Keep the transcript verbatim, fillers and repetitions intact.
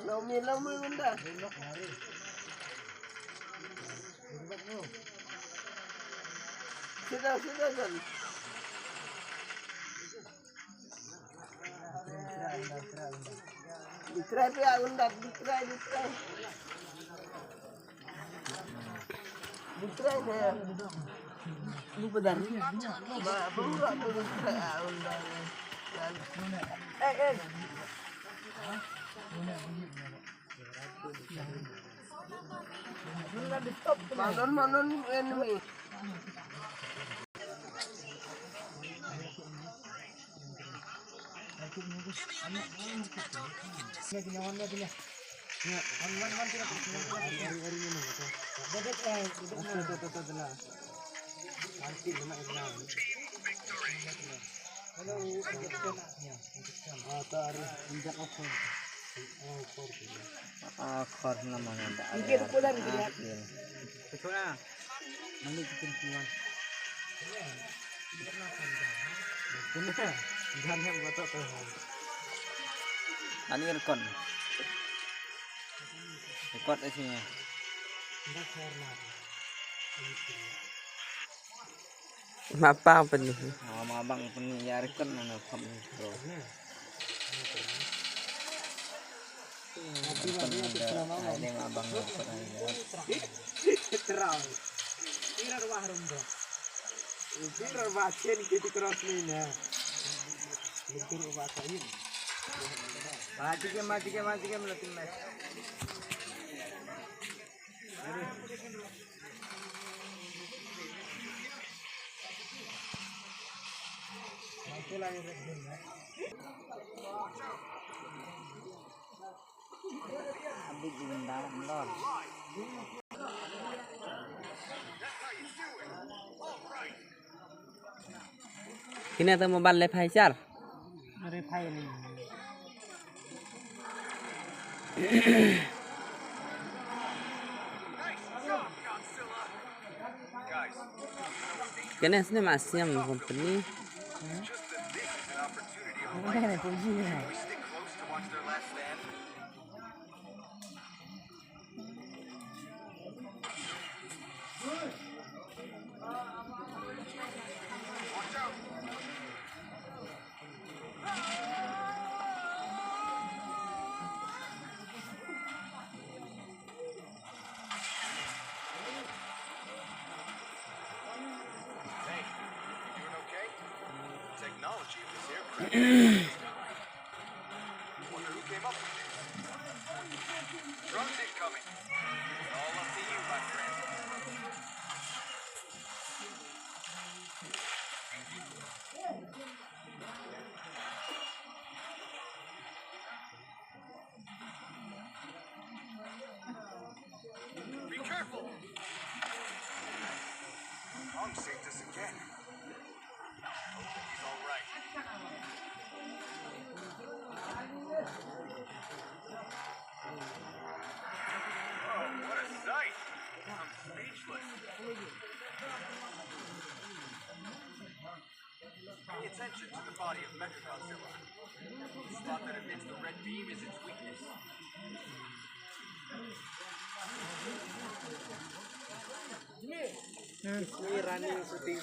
Lami, lami, benda. Sida, sida, kan. Di try pia, benda, di try, di try. Di try deh. Lu pedar. Ba, ba, ba, ba, di try, ah, benda. Eh, eh. Manon, manon, enemy. Hello. Ah, ta ari. Injak aku. Ah, khor nama nanda. Ini dia pukulan dia. Betul lah. Mandi bikin semua. Betul lah. Jangan yang batok tuh. Ani rekon. Rekod isinya. Injak khor lah. Ma pang peni. Ah, ma bang peni ya rikon na na pam ni, bro. Ada ma bang ni pernah ya. Terang. Kira wah rum, bro. Kira wah chen kita cross ni na. Betul wah kain. Mati ke, mati ke, mati ke, mati match. Kine te mobile le phai char. Are phai ni. Kine sne ma siam company. Kine ne puji ne. Hey, you doing okay? Technology of this aircraft. Wonder who came up with this. Drones incoming. All up to you, my friend. Be careful. Kong saved us again. Hope that he's all right. Oh, what a sight! I'm speechless. Pay attention to the body of Mechagodzilla. The spot that emits the red beam is its weakness. Hmm. Ini running shooting.